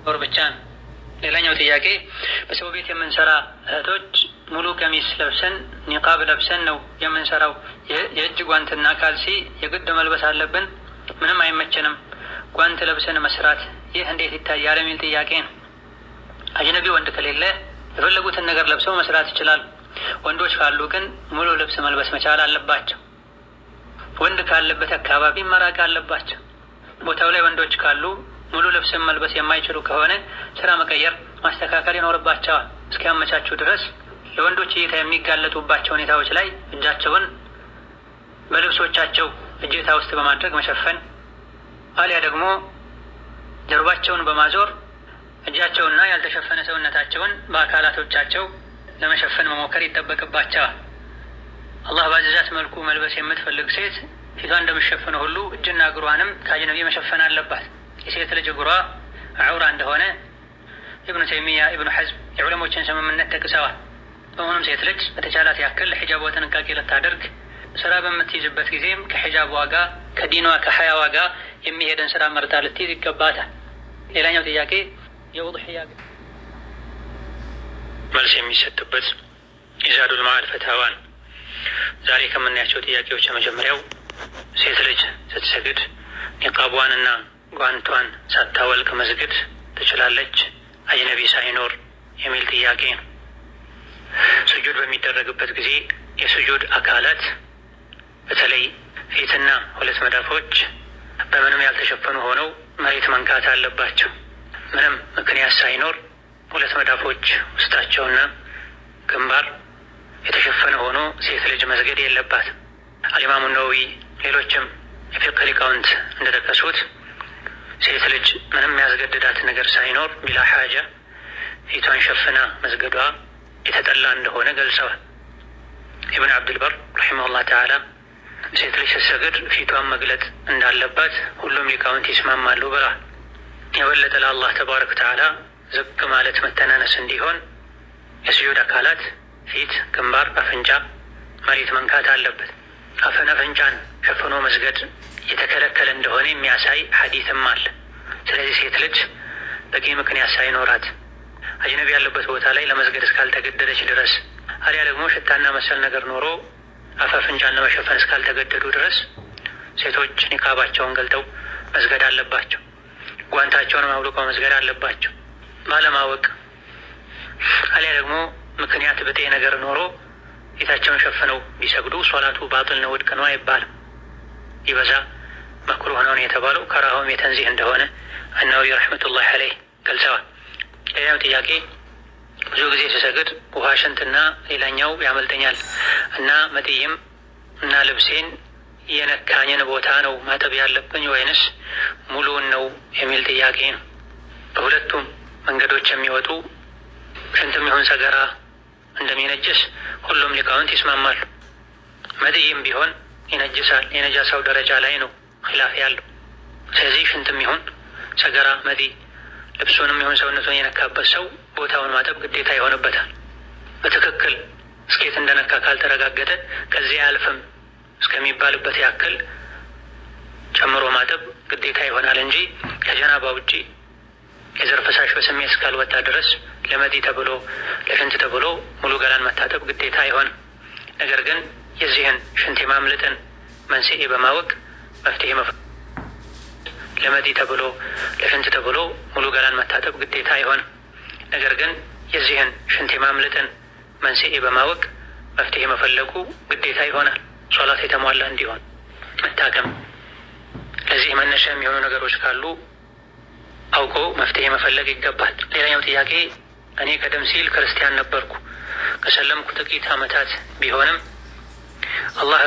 ወር ብቻ ነው። ሌላኛው ጥያቄ በሰው ቤት የምንሰራ እህቶች ሙሉ ቀሚስ ለብሰን ኒቃብ ለብሰን ነው የምንሰራው። የእጅ ጓንትና ካልሲ የግድ መልበስ አለብን? ምንም አይመቸንም ጓንት ለብሰን መስራት፣ ይህ እንዴት ይታያል? የሚል ጥያቄ ነው። አጅነቢ ወንድ ከሌለ የፈለጉትን ነገር ለብሰው መስራት ይችላሉ። ወንዶች ካሉ ግን ሙሉ ልብስ መልበስ መቻል አለባቸው። ወንድ ካለበት አካባቢ መራቅ አለባቸው። ቦታው ላይ ወንዶች ካሉ ሙሉ ልብስን መልበስ የማይችሉ ከሆነ ስራ መቀየር፣ ማስተካከል ይኖርባቸዋል። እስኪያመቻቹ ድረስ ለወንዶች እይታ የሚጋለጡባቸው ሁኔታዎች ላይ እጃቸውን በልብሶቻቸው እጀታ ውስጥ በማድረግ መሸፈን፣ አሊያ ደግሞ ጀርባቸውን በማዞር እጃቸውና ያልተሸፈነ ሰውነታቸውን በአካላቶቻቸው ለመሸፈን መሞከር ይጠበቅባቸዋል። አላህ ባዘዛት መልኩ መልበስ የምትፈልግ ሴት ፊቷ እንደምሸፍነው ሁሉ እጅና እግሯንም ከአጅነቢ መሸፈን አለባት። የሴት ልጅ እግሯ ዐውራ እንደሆነ ኢብኑ ተይሚያ፣ ኢብኑ ሐዝም የዑለሞችን ስምምነት ጠቅሰዋል። በመሆኑም ሴት ልጅ በተቻላት ያክል ለሒጃቧ ጥንቃቄ ልታደርግ፣ ስራ በምትይዝበት ጊዜም ከሒጃቧ ጋር፣ ከዲኗ፣ ከሐያዋ ጋር የሚሄድን ስራ መርጣ ልትይዝ ይገባታል። ሌላኛው ጥያቄ የኡድሕያ መልስ የሚሰጥበት የዛዱል መዓድ ፈትዋ ነው። ዛሬ ከምናያቸው ጥያቄዎች የመጀመሪያው ሴት ልጅ ስትሰግድ ኒቃቧንና ጓንቷን ሳታወልቅ መስገድ ትችላለች አጅነቢ ሳይኖር የሚል ጥያቄ ነው። ስጁድ በሚደረግበት ጊዜ የስጁድ አካላት በተለይ ፊትና ሁለት መዳፎች በምንም ያልተሸፈኑ ሆነው መሬት መንካት አለባቸው። ምንም ምክንያት ሳይኖር ሁለት መዳፎች ውስጣቸውና ግንባር የተሸፈነ ሆኖ ሴት ልጅ መስገድ የለባትም። አልኢማሙ ነወዊ ሌሎችም የፊቅህ ሊቃውንት እንደጠቀሱት ሴት ልጅ ምንም ያስገድዳት ነገር ሳይኖር بلا حاجة ፊቷን ሸፍና መስገዷ የተጠላ እንደሆነ ገልጸዋል። ኢብን ዓብድልበር رحمه الله تعالى ሴት ልጅ ስትሰግድ ፊቷን መግለጥ እንዳለባት ሁሉም ሊቃውንት ይስማማሉ ብለዋል። የበለጠ ለአላህ تبارك وتعالى ዝቅ ማለት መተናነስ እንዲሆን የስጁድ አካላት ፊት፣ ግንባር፣ አፍንጫ መሬት መንካት አለበት። አፍን አፍንጫን ሸፍኖ መስገድ የተከለከለ እንደሆነ የሚያሳይ ሐዲስም አለ። ስለዚህ ሴት ልጅ በቂ ምክንያት ሳይኖራት አጅነቢ ያለበት ቦታ ላይ ለመስገድ እስካልተገደደች ድረስ፣ አሊያ ደግሞ ሽታና መሰል ነገር ኖሮ አፍ አፍንጫን ለመሸፈን እስካልተገደዱ ድረስ ሴቶች ኒቃባቸውን ገልጠው መስገድ አለባቸው። ጓንታቸውን አውልቀው መስገድ አለባቸው። ባለማወቅ አሊያ ደግሞ ምክንያት ብጤ ነገር ኖሮ ፊታቸውን ሸፍነው ቢሰግዱ ሶላቱ ባጥል ነው፣ ውድቅ ነው አይባልም። ይበዛ መክሩህ ነው የተባለው ከራሁም የተንዚህ እንደሆነ አነወዊ ረሕመቱላሂ ዐለይህ ገልጸዋል። ሌላው ጥያቄ ብዙ ጊዜ ስሰግድ ውሃ ሽንትና ሌላኛው ያመልጠኛል እና መጥይም እና ልብሴን የነካኝን ቦታ ነው ማጠብ ያለብኝ ወይንስ ሙሉውን ነው የሚል ጥያቄ ነው። በሁለቱም መንገዶች የሚወጡ ሽንትም ይሁን ሰገራ እንደሚነጅስ ሁሉም ሊቃውንት ይስማማሉ። መድይም ቢሆን ይነጅሳል። የነጃሳው ደረጃ ላይ ነው ኺላፍ ያለው። ስለዚህ ሽንትም ይሁን ሰገራ፣ መዲ ልብሱንም ይሁን ሰውነቱን የነካበት ሰው ቦታውን ማጠብ ግዴታ ይሆንበታል። በትክክል እስኬት እንደነካ ካልተረጋገጠ ከዚያ አያልፍም እስከሚባልበት ያክል ጨምሮ ማጠብ ግዴታ ይሆናል እንጂ ከጀናባ ውጪ የዘር ፈሳሽ በስሜት እስካልወጣ ድረስ ለመዲ ተብሎ ለሽንት ተብሎ ሙሉ ገላን መታጠብ ግዴታ አይሆንም። ነገር ግን የዚህን ሽንት የማምለጥን መንስኤ በማወቅ መፍትሄ ለመዲ ተብሎ ለሽንት ተብሎ ሙሉ ገላን መታጠብ ግዴታ አይሆንም። ነገር ግን የዚህን ሽንት የማምለጥን መንስኤ በማወቅ መፍትሄ መፈለጉ ግዴታ ይሆናል። ሶላት የተሟላ እንዲሆን መታከም፣ ለዚህ መነሻ የሚሆኑ ነገሮች ካሉ አውቆ መፍትሄ መፈለግ ይገባል። ሌላኛው ጥያቄ እኔ ቀደም ሲል ክርስቲያን ነበርኩ። ከሰለምኩ ጥቂት ዓመታት ቢሆንም አላህ